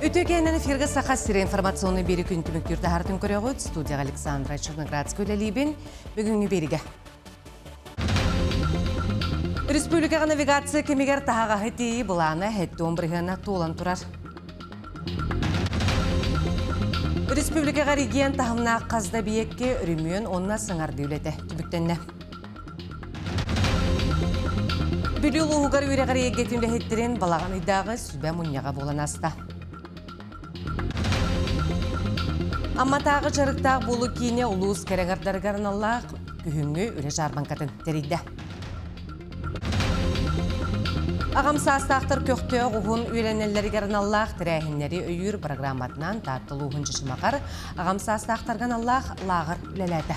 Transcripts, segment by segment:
Үтүө эфиргэ Саха сирэ информационный биэри күн түмүктүүр таһаартын көрөҕүт. Студияҕа Александра Черноградская үлэлиибин. Бүгүҥҥү биэригэ. Республикаҕа навигация кэмигэр таһаҕаһы тиийии былаана 70 бырыһыана туолан турар. Республикаҕа регион таһымнаах хас да эбийиэккэ өрөмүөн уонна саҥардыы үлэтэ түмүктэннэ. Бүлүү улууһугар үөрэҕэр эйгэтин үлэһиттэрин балаҕан ыйдааҕы сүбэ мунньаҕа буолан ааста. Амматааҕы дьарыктаах буолуу киинэ улуус кэрэҥардарыгар аналлаах күһүҥҥү үлэ дьаарбаҥкатын тэрийдэ. Аҕам саастаахтар көхтөөх уһун үөрэнэллэригэр аналлаах тэрээһиннэри өйүүр программатынан Таатта улууһун Чычымаҕар аҕам саастаахтарга аналлаах лааҕыр үлэлээтэ.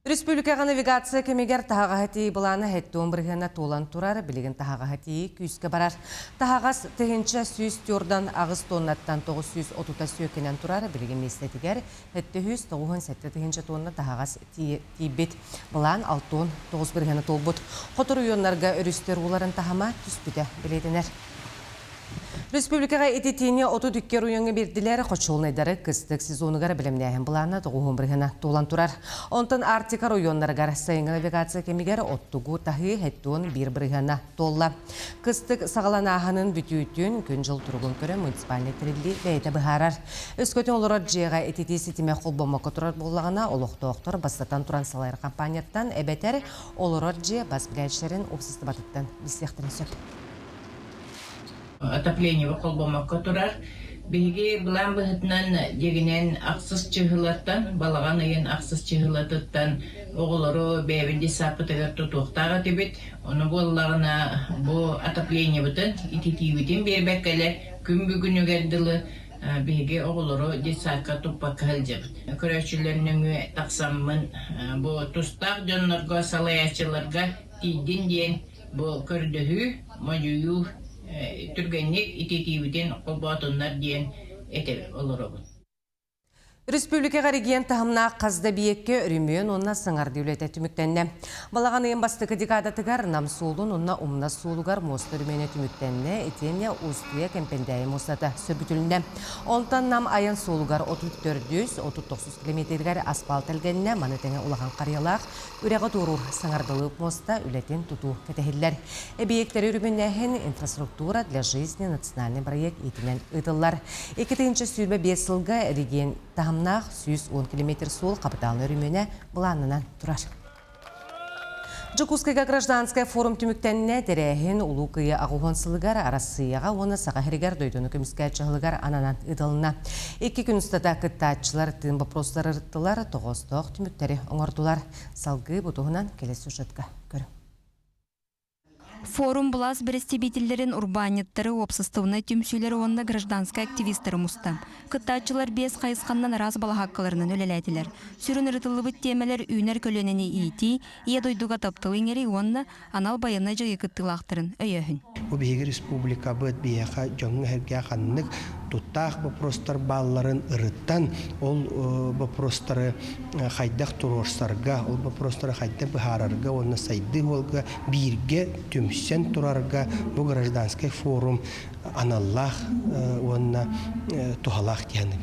Республикаҕа навигация кэмигэр таһаҕаһы тиийии былаана 70 бырыһыана туолан турар, билигин таһаҕаһы тиийии күүскэ барар. Таһаҕас 1148 тоннаттан 930 сүөкэнэн турар, билигин миэстэтигэр 797 тыһыынча тонна таһаҕас тиийбит. Былаан 69 бырыһыана туолбут. Хоту оройуоннарга өрүстэр ууларын таһыма түспүтэ бэлиэтэнэр. Республикаҕа ититиини 32 оройуоҥҥа биэрдилэр, хочуолунайдары кыстык сезонугар бэлэмнээһин былаана тоҕуһун бырыһына туолан турар. Онтон Арктика оройуоннарыгар сайыҥҥы навигация кэмигэр оттугу таһыы 71 бырыһыана туолла. Кыстык саҕаланааһынын бүтүүтүн күн-дьыл туругун көрөн муниципальнай тэриллии бэйэтэ быһаарар. Өскөтүн олорор дьиэҕэ ититии ситимэ холбоммокко турар буоллаҕына, олохтоохтор бастатан туран салайар компанияттан эбэтэр олорор дьиэ бас билээччилэрин уопсастыбатыттан билсиэхтэрин сөп. Отоплениеба холбоммокко турар. Биһиги былаан быһыытынан дьиҥинэн ахсыс чыһылаттан, балаҕан ыйын ахсыс чыһылатыттан оҕолору бэйэбит детсадпытыгар тутуохтаах этибит. Ону буоллаҕына бу отоплениебытын, ититиибитин биэрбэккэлэр күн бүгүнүгэр дылы биһиги оҕолору детсадка туппакка сылдьабыт. Көрөөччүлэр нөҥүө тахсаммын бу тустаах дьоннорго, салайааччыларга тиийдин диэн Бу көрдөһүү, модьуйуу түргэнник ититиибитин холбоотуннар диэн этэ олоробун. Республикаҕа регион таһымнаах хас да эбийиэккэ өрөмүөн уонна саҥардыы үлэтэ түмүктэннэ. Балаҕан ыйын бастакы декадатыгар Нам суолун уонна Умнас суолугар муоста өрөмүөнэ түмүктэннэ, итиэннэ Устуйа Кэмпэндээйи муостата сөргүтүлүннэ. Онтон Нам айан суолугар 34 39 километригэр аспаал тэлгэннэ, маны тэҥэ улахан харыйалаах Үрэҕи туоруур саҥардылыы муоста үлэтин тутуу кэтэһиллэр. Эбийиэктэри өрөмүөннээһин «Инфраструктура для жизни» национальный проект иитинэн ыытыллар. 2025 сылга эрэгийиэн таһымнаах 110 километр суол хапытаалынай өрөмүөнэ былааннанан турар. Дьокуускайга гражданскай форум түмүктэннэ. Тэрээһин Улуу Кыайыы аҕыс сылыгар Арассыыйаҕа уонна Саха сиригэр дойдуну көмүскээччи аһылыгар ананан ыытылынна. Икки күн устата кыттааччылар тыын боппуруостары ырыттылар, тоҕоостоох түмүктэри оҥордулар. Салгыы бу туһунан кэлэр сюжетка көрүҥ. Форум былаас бэрэстэбиитэллэрин, урбаанньыттары, уопсастыбаннай түмсүүлэри уонна гражданскай активистары муста. Кыттааччылар биэс хайысханнан араас балаһааккаларынан үлэлээтилэр. Сүрүн ырытыллыбыт тиэмэлэр үүнэр көлүөнэни иитии, Ийэ дойдуга тапталы иҥэрии уонна анал байыаннай дьайыы кыттыылаахтарын өйөөһүн. Бу биһиги республикабыт биһиэхэ дьоҥҥо-сэргэҕэ ханнык туттаах боппуруостар баалларын ырыттан, ол боппуруостары хайдах туруорсарга, ол боппуруостары хайдах быһаарарга уонна сайдыы суолга бииргэ түмсэн турарга бу гражданскай форум аналлаах уонна туһалаах диэн.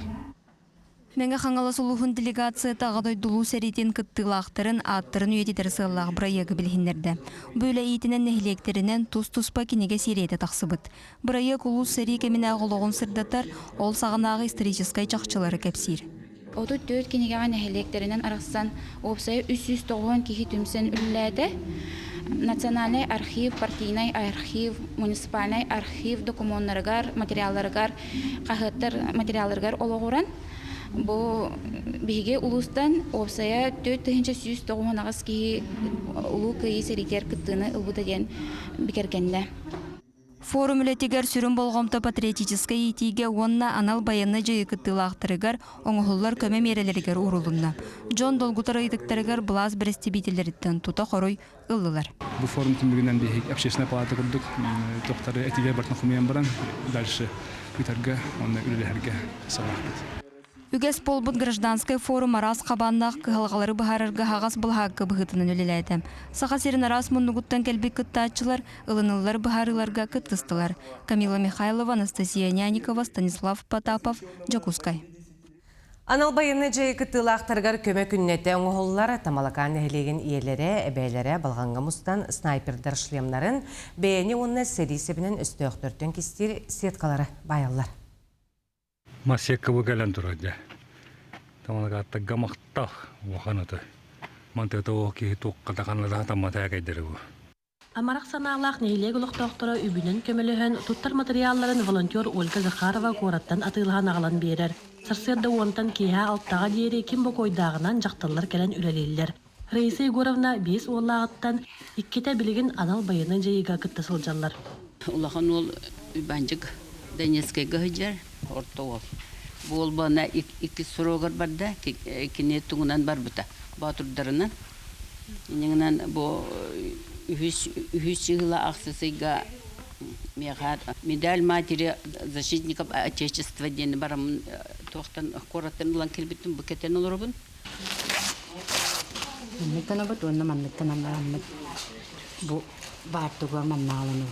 Мэҥэ Хаҥалас улууһун делегацията Аҕа дойду Улуу сэриитин кыттыылаахтарын ааттарын үйэтитэр сыаллаах бырайыагы билиһиннэрдэ. Бу үлэ иитинэн нэһилиэктэринэн тус-туспа кинигэ сиэрийэтэ тахсыбыт. Бырайыак улуус сэрии кэминээҕи олоҕун сырдатар, ол саҕанааҕы историческай чахчылары кэпсиир. 34 кинигэҕэ нэһилиэктэринэн арахсан, уопсайа 390 киһи түмсэн үлэлээтэ. Национальнай архив, партийнай архив, муниципальнай архив докумуоннарыгар, материалларыгар хаһыаттар материалларыгар олоҕуран, бу биһиги улуустан уопсайа 4198 киһи Улуу Кыайыы сэриитигэр кыттыыны ылбыта диэн бигэргэннэ. Форум үлэтигэр сүрүн болҕомто патриотическай иитиигэ уонна анал байыаннай дьайыы кыттыылаахтарыгар оҥоһуллар көмө миэрэлэригэр уурулунна. Дьон долгутар ыйытыктарыгар былаас бэрэстэбиитэллэриттэн тута хоруй ыллылар. Бу форум түмүгүнэн биһиги общественная палата курдук тохтары этигэ бартын хомуйан баран дальше ыытарга уонна үлэлэһэргэ саҕалаахпыт. Үгэс буолбут гражданскай форум араас хабааннаах кыһалҕалары быһаарарга аһаҕас былаһаакка быһыытынан үлэлээтэ. Саха сирин араас муннугуттан кэлбит кыттааччылар ылыныллар быһаарыыларга кыттыстылар. Камила Михайлова, Анастасия Няникова, Станислав Потапов, Дьокуускай. Анал байыаннай дьайыы кыттыылаахтарыгар көмө күннэтэ оҥоһуллар Тамалакаан нэһилиэгин ийэлэрэ, эбээлэрэ балаҕаҥҥа мустан снайпердар шлемнарын, бэйэни уонна сэрии сэбинэн өстөөхтөртөн кистиир сеткалары баайаллар. Масекка бу кэлэн турар дьэ. Тамалакааттарга махтал улахан аты. Мантыата ол киһи туохха да ханна да хатаммата кэйдэрэ бу. Амарах санаалаах нэһилиэк олохтоохторо үбүнэн көмөлөһөн, туттар матырыйаалларын волонтер Ольга Захарова куораттан атыылаһан аҕалан биэрэр. Сарсыарда уонтан киэһэ алтаҕа диэри ким бокуойдааҕынан дьахталлар кэлэн үлэлииллэр. Раиса Егоровна биэс уоллааҕыттан иккитэ билигин анал байыаннай дьайыыга кытта сылдьаллар. Улахан уол Уйбаанчык Донецкайга сылдьар, орто уол. Бу уол бана иккис срогар барда, кини тугунан барбыта, боотурдарынан. Иннинэн бу үһүс үһүс чыһыла ахсыс ыйга миэхэ медаль матери защитников Отечества диэн бараммын туохтан куораттан ылан кэлбитим бу кэтэн олоробун. Манныктанабыт уонна манныктанан бараммыт бу баартыгар маннааланы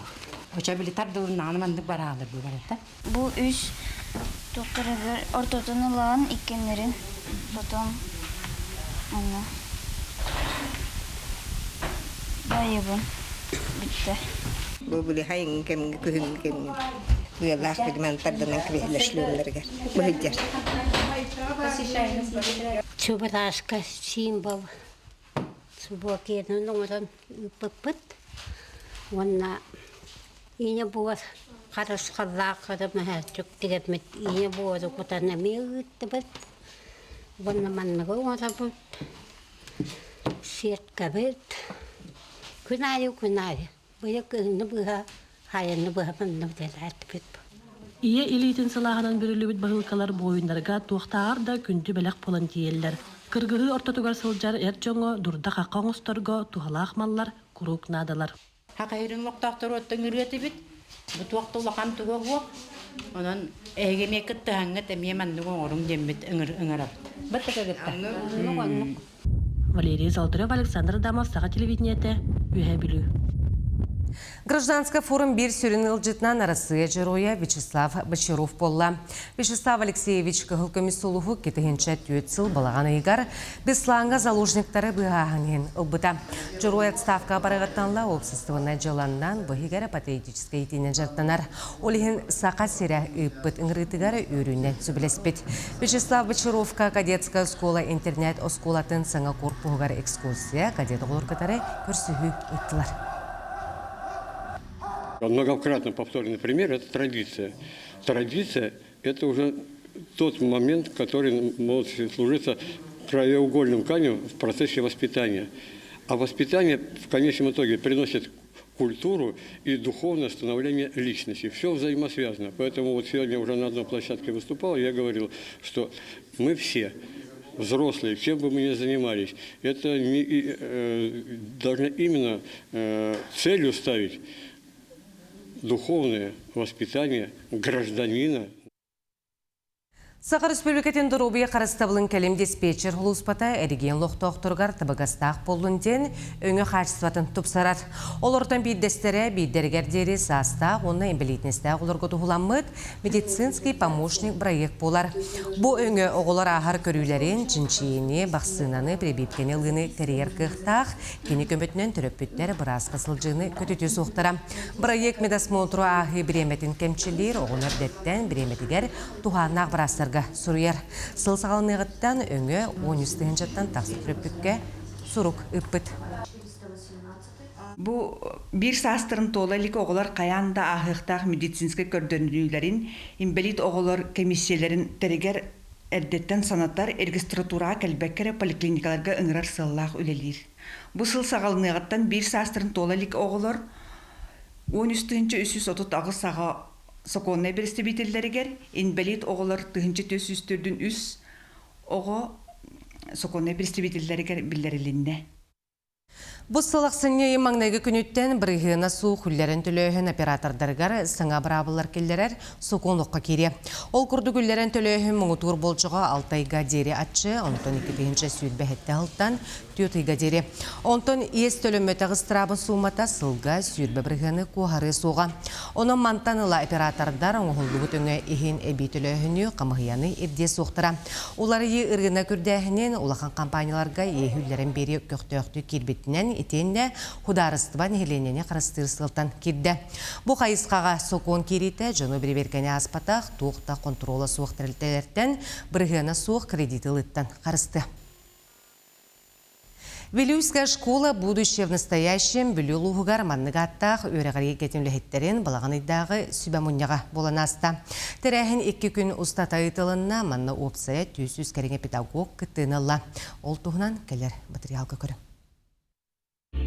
Оча били тардылыннаҕына маннык бараалар бу барыта. Бу үс туохтарыгар ортотун ылаҕын иккиннэрин потом онно байыбын бүттэ. Бу били хайыҥ кэмҥэ күһүҥҥү кэмҥэ быалаах билимэн тарданан кэбиһиллэр шлемнэригэр быһыдьар. Чубураска символ субуокиянан оҥорон ыыппыппыт уонна ийэ буор харысхаллаах кыра тигэммит ийэ буору кутан эмиэ ыыттыбыт уонна манныгы оҥоробут сеткабыт күн аайы күн аайы быйыл кыһыҥҥы быыһа хайаны быһа манна үлэлээтибит. Ийэ илиитин сылааһынан бүрүллүбүт баһыылкалар буойуннарга туохтааҕар да күндү бэлэх буолан тиийэллэр. Кыргыһыы ортотугар сылдьар эр дьоҥҥо дурда-хахха оҥосторго туһалаах маллар куруук наадалар. Хахайырын олохтоохтору оттон ырыатыбит. Бу туох да улахан туга суох. Онон эһиги эмиэ кыттыһаҥҥыт эмиэ маннык оҥоруҥ диэммит ыҥырабыт. Баттака кытта. Валерий Золотарев, Александр Адамов, Саха телевидениетэ, Үөһээ Бүлүү. Гражданскай форум биир сүрүн ыалдьытынан Арассыыйа Дьоруойа Вячеслав Бочаров буолла. Вячеслав Алексеевич Кыһыл көмүс сулуһу 2004 сыл балаҕан ыйыгар Беслаҥҥа заложниктары быыһааһын иһин ылбыта. Дьоруой отставкаҕа барыгыттан уопсастыбаннай дьыаланнан бу иһигэр патриотическай иитиинэн дьарыктанар. Ол иһин Саха сирэ ыыппыт ыҥырыытыгар үөрүүнэн сөбүлэспит. Вячеслав Бочаровка кадетская оскуола-интернат оскуолатын саҥа корпуһугар экскурсия кадет оҕолор кытары көрсүһүү ыыттылар. Многократно повторенный пример – это традиция. Традиция – это уже тот момент, который может служиться краеугольным камнем в процессе воспитания. А воспитание в конечном итоге приносит культуру и духовное становление личности. Все взаимосвязано. Поэтому вот сегодня уже на одной площадке выступал, я говорил, что мы все взрослые, чем бы мы ни занимались, это не, должны именно целью ставить духовное воспитание гражданина. Саха Республикатын доруобуйа харыстабылын кэлим диспетчер сулууспата эрэгийиэн олохтоохторугар табыгастаах буоллун диэн өҥө хаачыстыбатын тупсарар. Олортон биирдэстэрэ биирдэригэр диэри саастаах уонна инбэлиитинэстээх оҕолорго туһуламмыт медицинский помощник проект буолар. Бу өҥө оҕолор ааһар көрүүлэрин, чинчийиини, вакцинаны, прививкэни ылыыны тэрийэр кыахтаах. Кини көмөтүнэн төрөппүттэр бырааска сылдьыыны көтүтүө суохтара. Бырайыак медосмотру ааһыы бириэмэтин кэмчилиир, оҕону эрдэттэн бириэмэтигэр туһааннаах быраастарга суруйар. Сыл саҕаланыаҕыттан өҥө 13 тыһыынчаттан тахса төрөппүккэ сурук ыыппыт. Бу биир саастарын туола илик оҕолор хайаан да ааһыахтаах медицинскэй көрдөрүүлэрин, инбэлиит оҕолор комиссияларын тэригэр эрдэттэн санатар, регистратураҕа кэлбэккэ эрэ поликлиникаларга ыҥырар сыаллаах үлэлиир. Бу сыл саҕаланыаҕыттан биир саастарын туола илик оҕолор 13 338 аҕа сокуоннай бэрэстэбиитэллэригэр инбэлиит оҕолор 1403 оҕо сокуоннай бэрэстэбиитэллэригэр биллэрилиннэ. Бу сыл ахсынньы маҥнайгы күнүттэн бырыһыана суох үллэрэн төлөөһүн оператордарыгар саҥа быраабылар киллэрэр сокуон олоххо киириэ. Ол курдук үллэрэн төлөөһүн муҥутуур болдьоҕо алта ыйга диэри аччы, онтон 2027 сылтан түөрт ыйга диэри. Онтон иэс төлөммөтөх ыстыраабын суумата сылга 20 бырыһыаны куоһарыа суоҕа. Онон мантан ыла оператордар оҥоһуллубут өҥө иһин эбии төлөөһүнү хамыһыйаны ирдиэ суохтара. Уларыйыы ырыына күрдээһинин улахан компанияларга иэһи үллэрэн биэрии көхтөөхтүк киирбитинэн итиэннэ судаарыстыба нэһилиэнньэни харыстыыр сыалтан киирдэ. Бу хайысхаҕа сокуон киириитэ дьону бэрэбиэркэни ааспатах, туох да хонтуруола суох тэрилтэлэртэн бырыһыана суох кредит ылыыттан харыстыа. Вилюйская школа «Будущее в настоящем» Бүлүү улууһугар маннык ааттаах үөрэҕирии эйгэтин үлэһиттэрин балаҕан ыйдааҕы сүбэ мунньаҕа буолан ааста. Тэрээһин икки күн устата ыытылынна, манна уопсайа 400 кэриҥэ педагог кыттыыны ылла. Ол туһунан кэлэр матырыйаалга көрүҥ.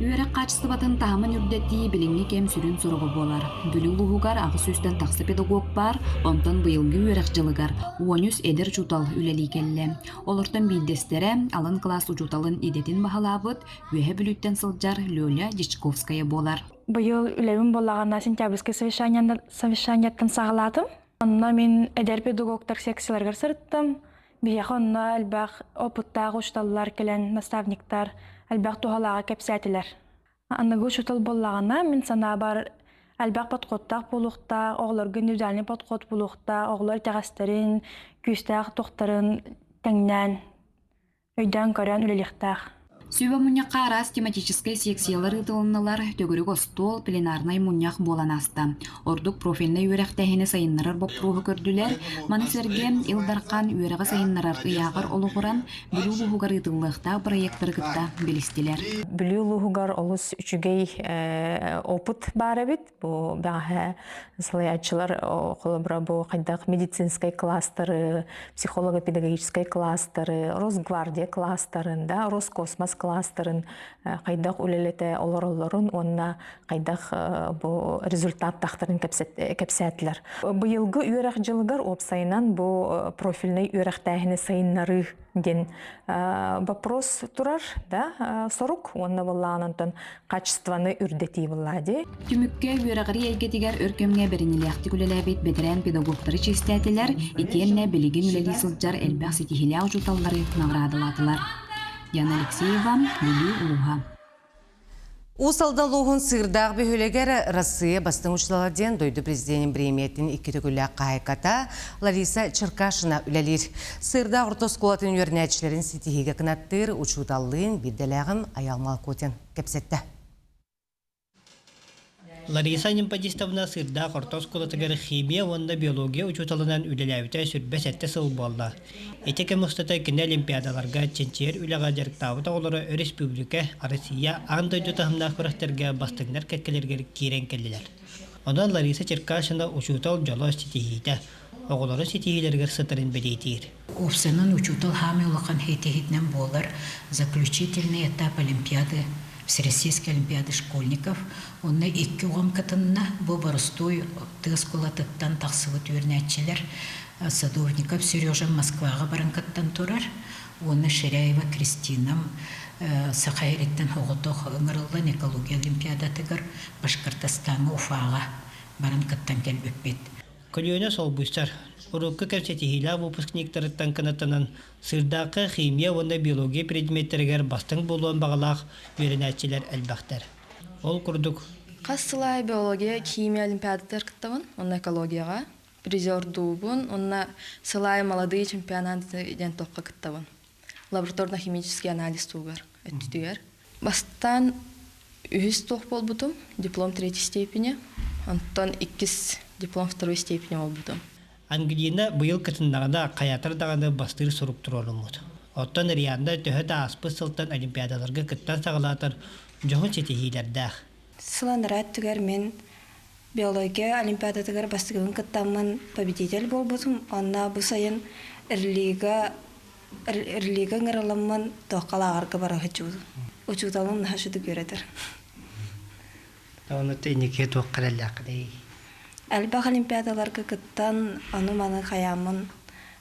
Үөрэх хаачыстыбатын таһымын үрдэтии билиҥҥи кэм сүрүн соруга буолар. Бүлүү улууһугар аҕыс сүүстэн тахса педагог баар, онтон быйылгы үөрэх дьылыгар 13 эдэр учуутал үлэлии кэллэ. Олортон биирдэстэрэ алын кылаас учууталын идэтин баһылаабыт Үөһэ Бүлүүттэн сылдьар Лёля Дьячковская буолар. Быйыл үлэбин буоллаҕына сентябрьскай совещаниеттан саҕалаатым. Онно мин эдэр педагогтар секцияларыгар сырыттым. Биһиэхэ онно элбэх опыттаах учууталлар кэлэн, наставниктар элбэх туһалааҕы кэпсээтилэр. Аныгы учуутал буоллаҕына, мин санаабар, элбэх подходтаах буолуохтаах, оҕолорго индивидуальный подход буолуохтаах, оҕолор итэҕэстэрин, күүстээх туохтарын тэҥнээн, өйдөөн көрөн үлэлиэхтээх. Сүбэ мунньахха араас тематическай секциялар ыытылыннылар, төгүрүк остуол, пленарнай мунньах буолан ааста. Ордук профильнай үөрэхтээһини сайыннарар боппуруоһу көрдүлэр. Маны сэргэ Ил Дархан үөрэҕи сайыннарар ыйааҕар олоҕуран Бүлүү улууһугар ыытыллыахтаах бырайыактары кытта билистилэр. Бүлүү улууһугар олус үчүгэй опыт баар эбит. Бу бэҕэһээ салайааччылар холобура бу хайдах медицинскэй кластеры, психолого-педагогическай кластеры, Росгвардия кластерын, да, Роскосмос кластерын хайдах үлэлэтэ олороллорун уонна хайдах бу результаттаахтарын кэпсээтилэр. Быйылгы үөрэх дьылыгар уопсайынан бу профильнай үөрэхтээһини сайыннарыы диэн вопрос турар да сорук уонна буоллаҕын онтон качествоны үрдэтии буоллаа дии. Түмүккэ үөрэҕирии эйгэтигэр өр кэмҥэ бэриниилээхтик үлэлээбит бэтэрээн педагогтары чиэстээтилэр, итиэннэ билигин үлэлии сылдьар элбэх ситиһиилээх учууталлары наҕараадалаатылар. Яна Алексеева, Бүлүү улууһа. Уус Алдан улууһун Сыырдаах бөһүөлэгэр Россия бастыҥ учуутала диэн дойду президенин бириэмийэтин икки төгүллээх хаһаайката Лариса Черкашина үлэлиир. Сыырдаах орто оскуолатын үөрэнээччилэрин ситиһиигэ кынаттыыр учууталлыын биирдэлээҕим Айал Малкутин кэпсэттэ. Лариса Анемподистовна Сыырдаах орто оскуолатыгар химия уонна биология учууталынан үлэлээбитэ 27 сыл буолла. Ити кэм устата кини олимпиадаларга чинчийэр үлэҕэ дьарыктаабыт оҕолоро өрөспүүбүлүкэ, Россия, аан дойду таһымнаах күрэхтэргэ бастыҥнар кэккэлэригэр киирэн кэллилэр. Онон Лариса Черкашина учуутал дьоло ситиһиитэ, оҕолорун ситиһиилэригэр сытарын бэлиэтиир. Уопсайынан учуутал хаамай улахан хитиһитинэн буолар заключительный этап Олимпиады Всероссийской олимпиады школьников. Онно икки оҕом кытынна. Бу боростуой тыа оскуолатыттан тахсыбыт үөрэнээччилэр Садовников Сережа Москваҕа баран кыттан турар уонна Ширяева Кристинам Саха сириттэн соҕотох ыҥырыллан экология олимпиадатыгар Башкортостаҥҥа Уфаҕа баран кыттан кэлбиппит. Көлүөнэ солбуйсар, урукку кэпсэтиһиилээх выпускниктарыттан кынаттанан Сыырдаахха химия уонна биология предметтэригэр бастыҥ буолуон баҕалаах үөрэнээччилэр элбэхтэр. Ол курдук Хас сыл аайы биология, химия олимпиадатыгар кыттабын уонна экологияҕа. Призердуубун уонна сыл аайы молодые чемпионаты диэн туохха кыттабын. Лабораторно-химический анализ туһугар өттүтүгэр. Бастаан үһүс туох буолбутум, диплом третьей степени, онтон иккис диплом второй степени буолбутум. Ангелина быйыл кытыннаҕына хайатар даҕаны бастыыр сурук туруоруммут. Оттон Рианна төһө да ааспыт сылтан олимпиадаларга кыттан саҕалаатар, дьоһун ситиһиилэрдээх. Сыл анараа өттүгэр мин биология олимпиадатыгар бастакыбын кыттаммын победитель буолбутум. Онно бу сайын Эрлига Эрлига ыҥырыламмын туохха лааҕырга бара сылдьыбытым. Учууталым наһаа үчүгэй үөрэтэр. Оны инники туохха эрэллээххиний? Элбэх олимпиадаларга кыттан, ону-маны хайааммын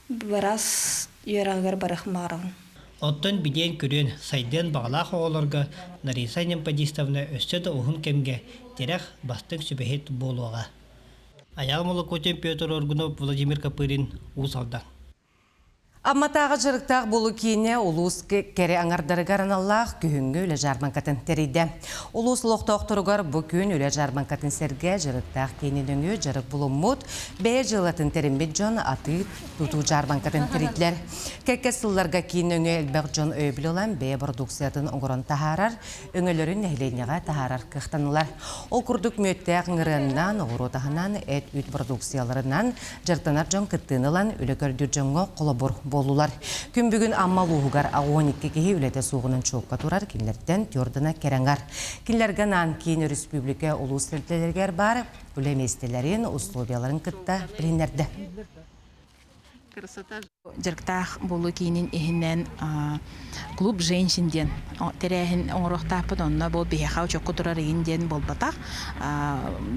барас үөрэҕигэр барыах баҕарабын. Оттон билиэн-көрүөн, сайдыан баҕалаах оҕолорго Лариса Анемподистовна өссө да уһун кэмҥэ тирэх, бастыҥ сүбэһит буолуоҕа. Айаал Молокотин, Петр Оргунов, Владимир Копырин, Уус Алдан. Амматааҕы дьарыктаах буолуу киинэ улуус кэрэ аҥардарыгар аналлаах күһүҥҥү үлэ дьаарбаҥкатын тэрийдэ. Улуус олохтоохторугар бу күн үлэ дьаарбаҥкатын сэргэ дьарыктаах киини нөҥүө дьарык булуммут, бэйэ дьыалатын тэриммит дьон атыы тутуу дьаарбаҥкатын тэрийдилэр. Кэккэ сылларга киин нөҥүө элбэх дьон өйөбүл ылан бэйэ бородууксуйатын оҥорон таһаарар, өҥөлөрүн нэһилиэнньэҕэ таһаарар кыахтаннылар. Ол курдук мүөттээх ыҥырыаннан, оҕуруот аһынан, эт-үүт бородууксуйаларынан дьарыктанар дьон кыттыыны ылан, үлэ көрдүүр дьоҥҥо холобур буоллулар. Күн бүгүн Амма улууһугар 12 киһи үлэтэ суоҕунан чуокка турар, кинилэртэн түөрдана кэрэҥар. Кинилэргэ анаан киин өрөспүүбүлүкэ улуус тэрилтэлэригэр баар үлэ миэстэлэрин, условияларын кытта билиһиннэрдэ. Дьарыктаах буолуу киинин иһинэн клуб женщин диэн тэрээһин оҥоруохтаахпыт. Онно бу биһиэхэ учуокка турар ыйын диэн буолбатах.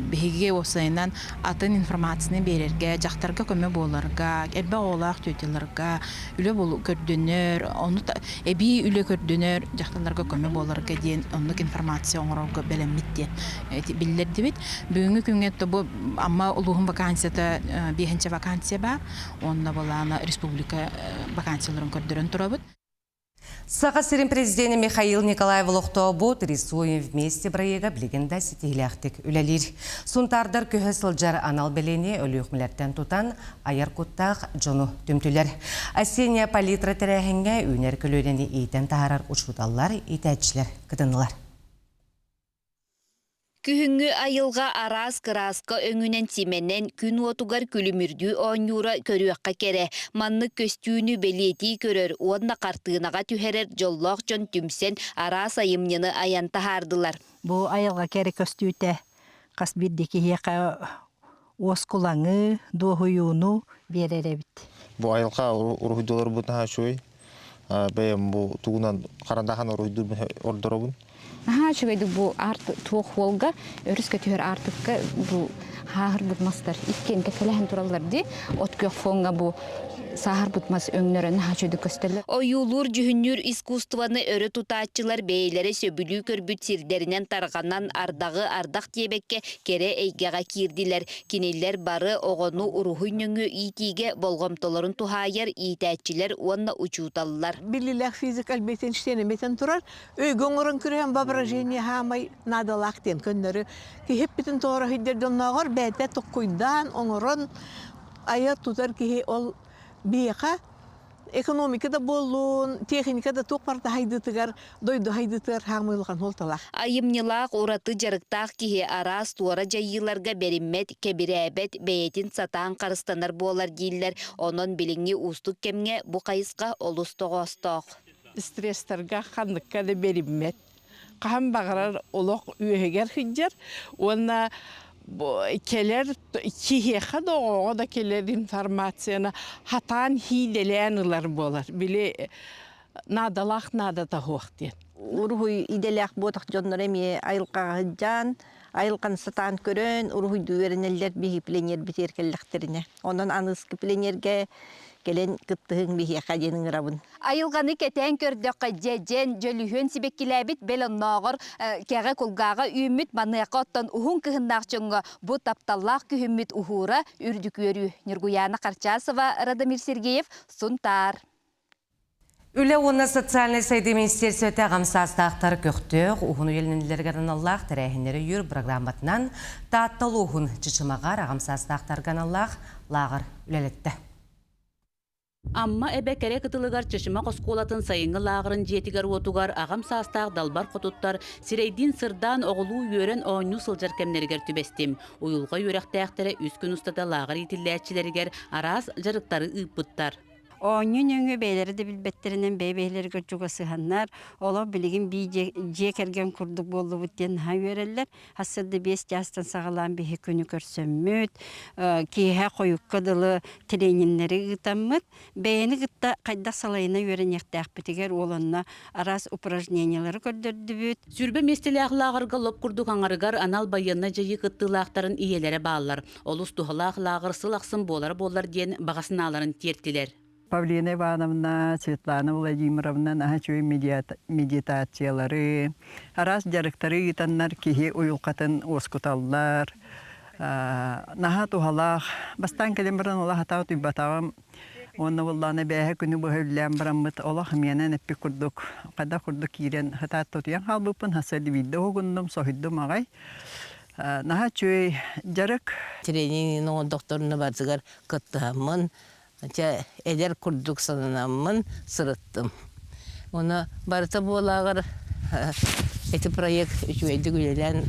Биһиги уопсайынан атын информацияны биэрэргэ, дьахтарга көмө буоларга, элбэх оҕолоох тетяларга үлэ көрдөнөр, ону эбии үлэ көрдөнөр дьахталларга көмө буоларга диэн оннук информация оҥорорго бэлэммит диэн биллэрдибит. Бүгүҥҥү күҥҥэ бу Амма улууһун вакансията биэһинчэ вакансия баар. Онно былаана республика вакансияларын көрдөрөн турабыт. Саха сирин президенэ Михаил Николаев олохтообут «Рисуем вместе» бырайыага билигин да ситиһиилээхтик үлэлиир. Сунтаардар көһө сылдьар анал бэлиэни өлүөхүмэлэртэн тутан айар куттаах дьону түмтүлэр. Осенняя палитра тэрээһиҥҥэ үүнэр көлүөнэни иитэн таһаарар учууталлар, иитээччилэр кытыннылар. Күһүҥҥү айылҕа араас кырааска өҥүнэн симэнэн, күн уотугар күлүмүрдүү оонньуура көрүөххэ кэрэ. Маннык көстүүнү бэлиэтии көрөр уонна хартыынаҕа түһэрэр дьоллоох дьон түмсэн араас айымньыны айан таһаардылар. Бу айылҕа кэрэ көстүүтэ хас биирдии киһиэхэ уоскулаҥы, дуоһуйууну биэрэр эбит. Бу айылҕа уруһуйдууларбыт наһаа үчүгэй. Бэйэм бу тугунан харандахан уруһуйдуурбун ордоробун. Наһаа үчүгэйдик бу арт туох уолга өрүскэ түһэр аартыкка бу хааһырбыт мастар иккиэн кэккэлэһэн тураллар дии. От күөх фоҥҥа бу сааһырбыт мас өҥнөрө наһаа үчүгэйдик көстөллөр. Ойуулуур-дьүһүннүүр искусствоны өрө тутааччылар бэйэлэрэ сөбүлүү көрбүт сирдэринэн тарҕанан ардаҕы ардах диэбэккэ кэрэ эйгэҕэ киирдилэр. Кинилэр бары оҕону уруһуй нөҥүө иитиигэ болҕомтолорун туһаайар иитээччилэр уонна учууталлар. Биллилээх физик Альберт Эйнштейн эмэтэн турар, өйгө оҥорон көрүһэн воображение хаамай наадалаах диэн көннөрү киһи эппитин тоҕо иһийдэр дьоннооҕор бэйэтэ токкуйдаан оҥорон айар-тутар киһи ол биһиэхэ экономика да буоллун, техника да туох барыта хайдыытыгар, дойду хайдыытыгар хаамыы улахан суолталаах. Айымньылаах, ураты дьарыктаах киһи араас туора дьайыыларга бэриммэт, кэбирээбэт, бэйэтин сатаан харыстанар буолар дииллэр. Онон билиҥҥи уустук кэмҥэ бу хайысха олус тоҕоостоох. Стресстарга ханныкка да бэриммэт. Хаһан баҕарар олох үөһүгэр сылдьар уонна кэлэр киһиэхэ да оҕоҕо да кэлэр информацияны хатаан хиидэлээн ылар буолар. Били наадалаах наадата суох диэн. Уруһуй идэлээх буотах дьоннор эмиэ айылҕаҕа сылдьан, айылҕаны сатаан көрөн, уруһуйдуу үөрэнэллэр биһи пионер битиэр кэллэхтэринэ. Онон аныгыскы пионергэ кэлэн кыттыһыҥ биһиэхэ диэн ыҥырабын. Айылҕаны кэтээн көрдөххө, дьэдьэн, дьөлүһүөн сибэккилээбит бэл оннооҕор кэҕэ кулгааҕа үүммүт маныаха оттон уһун кыһыннаах дьоҥҥо бу тапталлаах күһүммүт уһуура үрдүк үөрүү. Ньургуйаана Харчасова, Радомир Сергеев, Сунтаар. Үлэ уонна социальнай сайдыы министиэристибэтэ аҕам саастаахтар көхтөөх, уһун үйэлэнэллэригэр аналлаах тэрээһиннэри өйүүр программатынан Таатта улууһун Чычымаҕар аҕам саастаахтарга аналлаах лааҕыр үлэлэттэ. Амма эбэ кэрэ кытылыгар Чычымах оскуолатын сайыҥҥы лааҕырын дьиэтигэр-уотугар аҕам саастаах далбар хотуттар сирэйдиин сырдаан оҕолуу үөрэн оонньуу сылдьар кэмнэригэр түбэстим. Уйулҕа үөрэхтээхтэрэ үс күн устата лааҕыр иитиллээччилэригэр араас дьарыктары ыыппыттар. Оонньуу нөҥүө бэйэлэрэ да билбэттэринэн бэйэ-бэйэлэригэр чугасыһаннар, олох билигин бии дьиэ кэргэн курдук буоллубут диэн наһаа үөрэллэр. Сарсыарда биэс чаастан саҕалаан биһи күнү көрсөммүт, киэһэ хойукка дылы трениннэри ыытаммыт, бэйэни кытта хайдах салайына үөрэниэхтээхпитигэр уол онно араас упражнениелары көрдөрдүбүт. 20 миэстэлээх лааҕырга лоп курдук аҥарыгар анал байыаннай дьайыы кыттыылаахтарын ийэлэрэ бааллар. Олус туһалаах лааҕыр сыл ахсын буолара буоллар диэн баҕа санааларын тиэртилэр. Павлина Ивановна, Светлана Владимировна наһаа үчүгэй медитациялары, араас дьарыктары ыытаннар киһи уйулҕатын уоскуталлар. Наһаа туһалаах. Бастаан кэлэн баран олох атаа утуйбатаҕым. Уонна буоллаҕына бээһэ күнү быһа үллээн бараммыт олох миэнэн эппит курдук хайдах курдук киирэн хатаат утуйан хаалбыппын хасыа биирдэ уһугуннум, соһуйдум аҕай. Наһаа үчүгэй дьарык. Тренинг оҥордохторуна барытыгар кыттыһаммын, чэ, эдэр курдук сананаммын сырыттым. Уонна барыта буолааҕар ити проект үчүгэйдик үлэлээн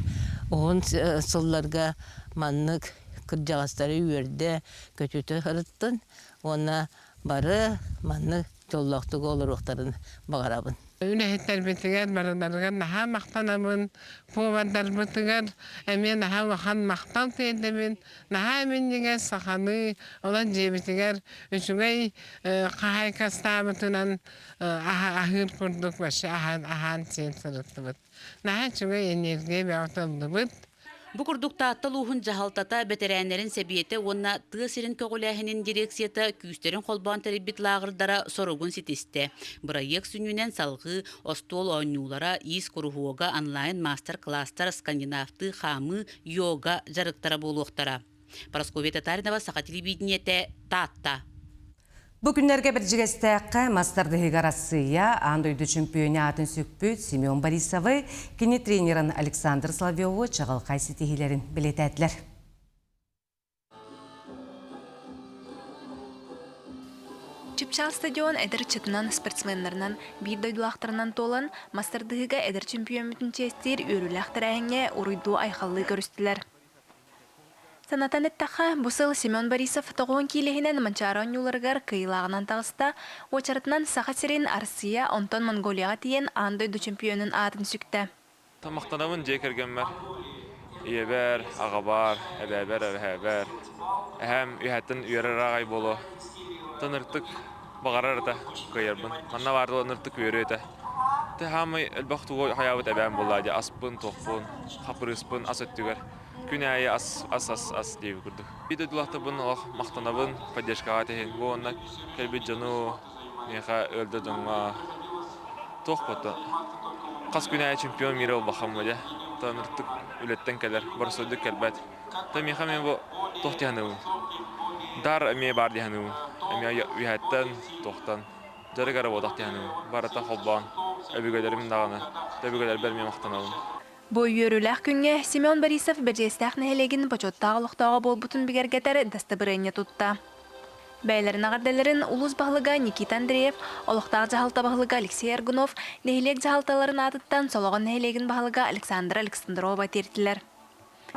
уһун сылларга маннык кырдьаҕастары үөрдэ, көтүтэ сырыттын уонна бары маннык дьоллоохтук олоруохтарын баҕарабын. Үлэһиттэрбитигэр барыларыгар наһаа махтанабын, повардарбытыгар эмиэ наһаа улахан махтал тиэрдэбин. Наһаа минньигэс сахалыы онон дьиэбитигэр үчүгэй хаһаайкастаабытынан аһыыр курдук вообще аһаан сиэн сырыттыбыт. Наһаа үчүгэй энергия бөҕөтө ыллыбыт. Бу курдук Таатта улууһун дьаһалтата, бэтэрээннэрин сэбиэтэ уонна тыа сирин көҕүлээһинин дирекцията күүстэрин холбоон тэрийбит лааҕырдара соругун ситистэ. Бырайыак сүнньүнэн салҕыы остуол оонньуулара, иис куруһуога, онлайн маастар-кылаастар, скандинавтыы хаамыы, йога дьарыктара буолуохтара. Парасковья Татаринова, Саха телевидениетэ, Таатта. Бу күннэргэ Бэрдьигэстээххэ мас тардыһыыга Арассыыйа аан дойду чөмпүйүөнэ аатын сүкпүт Семен Борисовы, кини тренерин Александр Соловьеву чаҕылхай ситиһиилэрин бэлиэтээтилэр. Чыпчаал стадион эдэр ыччатынан, спортсменнарынан, биир дойдулаахтарынан туолан, мас тардыһыыга эдэр чөмпүйүөммүтүн чиэстиир үөрүүлээх тэрээһиҥҥэ уруйдуу-айхаллыы көрүстүлэр. Санатан эттэххэ, бу сыл Семен Борисов тоҕуһун киилэһинэн Манчаары оонньууларыгар кыайыылааҕынан таҕыста, уочаратынан Саха сирин, Арассыыйа, онтон Монголияҕа тиийэн аан дойду чөмпүйүөнүн аатын сүктэ. Махтанабын дьиэ кэргэммэр, ийэбэр, аҕабар, эбээбэр, эбэһээбэр. Эһээм үөһэттэн үөрэр аҕай буолуо. Тыныртык баҕарар этэ кыайарбын. Манна баар ыныртык үөрүө этэ. Тэ хаамай элбэх тугу хайаабыт эбээм буоллаа дии аспын, туохпун, хапырыыспын ас өттүгэр. Күн аайы ас, ас, ас, ас диэбит курдук. Биир дойдулаахтарбын олох махтанабын, поддержкаҕа тэһин. Бу уонна кэлбит дьону миэхэ ыалдьа дьоҥҥо туох буолта хас күн аайы чемпион мира буолбаххам дьэ. Ыныртык үлэттэн кэлэр, боростуойдук кэлбэт. Та миэхэ эмиэ бу туох дии саныыбын. Дар эмиэ баар дии саныыбын. Эмиэ үөһэттэн, туохтан дьарык эрэ буолбатах дии саныыбын. Барыта холбоон өбүгэлэрим даҕаны, өбүгэлэрбэр эмиэ махтанабын. Бу үөрүүлээх күҥҥэ Семен Борисов Бэрдьигэстээх нэһилиэгин бочуоттаах олохтооҕо буолбутун бигэргэтэр дастабырыанньа тутта. Бэйэлэрин эҕэрдэлэрин улуус баһылыга Никита Андреев, олохтоох дьаһалта баһылыга Алексей Аргунов, нэһилиэк дьаһалталарын аатыттан Солоҕон нэһилиэгин баһылыга Александра Александрова тиэртилэр.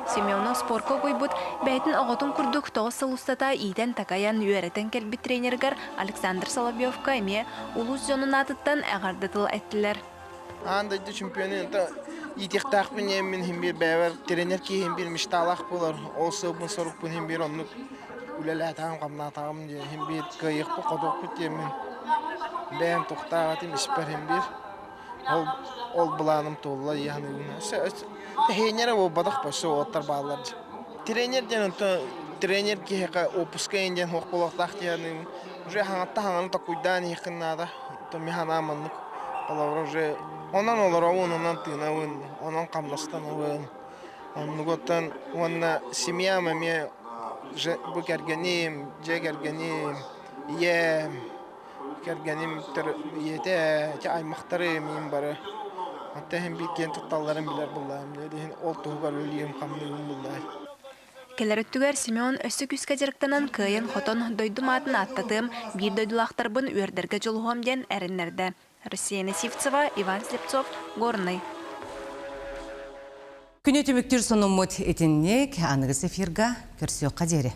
Семенов спорка угуйбут бэйэтин оҕотун курдук тоҕус сыл устата иитэн-такайан, үөрэтэн кэлбит тренеригэр Александр Соловьевка эмиэ улуус дьонун аатыттан эҕэрдэ тыл эттилэр. Аан дойду чемпионун иитиэхтээхпин диэммин иһин биир бэйэбэр тренер киһи биир мечталаах буолар. Ол сыалбын сорукпун иһин биир оннук үлэлээтэҕим, хамнаатаҕым диэн иһин биир кыайыахпыт, хотуохпут диэммин бэйэм туохтаах этим испэр иһин биир Ол ол былааным туолла дии саныыбын. Тэһиэнньэрэ буолбатах өссө уолаттар бааллар дии. Тренер диэн онтон тренер киһиэхэ отпуска иһин диэн суох буолуохтаах дии саныыбын. Уже хаҥатта хаҥаны токуйдаан иһиэххин наада. Оттон мин санаам маннык. Холобура уже онон олоробун, онон тыынабын, онон хамнастанабын. Оннук оттон уонна семьям эмиэ бу кэргэним, дьиэ кэргэним, ийэм Кэргэним ийэтэ, ити аймахтары эмиин бары. Оттон иһин биир киэн тутталларын билэр буллаҕым. Иһин ол туһугар үлэлиирим-хамныырым буллаҕай. Кэлэр өттүгэр Семен өссө күүскэ дьарыктанан кыайан-хотон дойдум аатын ааттатыам, биир дойдулаахтарбын үөрдэргэ дьулуһуом диэн эрэннэрдэ. Россияна Сивцева, Иван Слепцов, Горнай. Күнү түмүктүүр сонуммут итинник аныгыс эфирга көрсүөххэ диэри.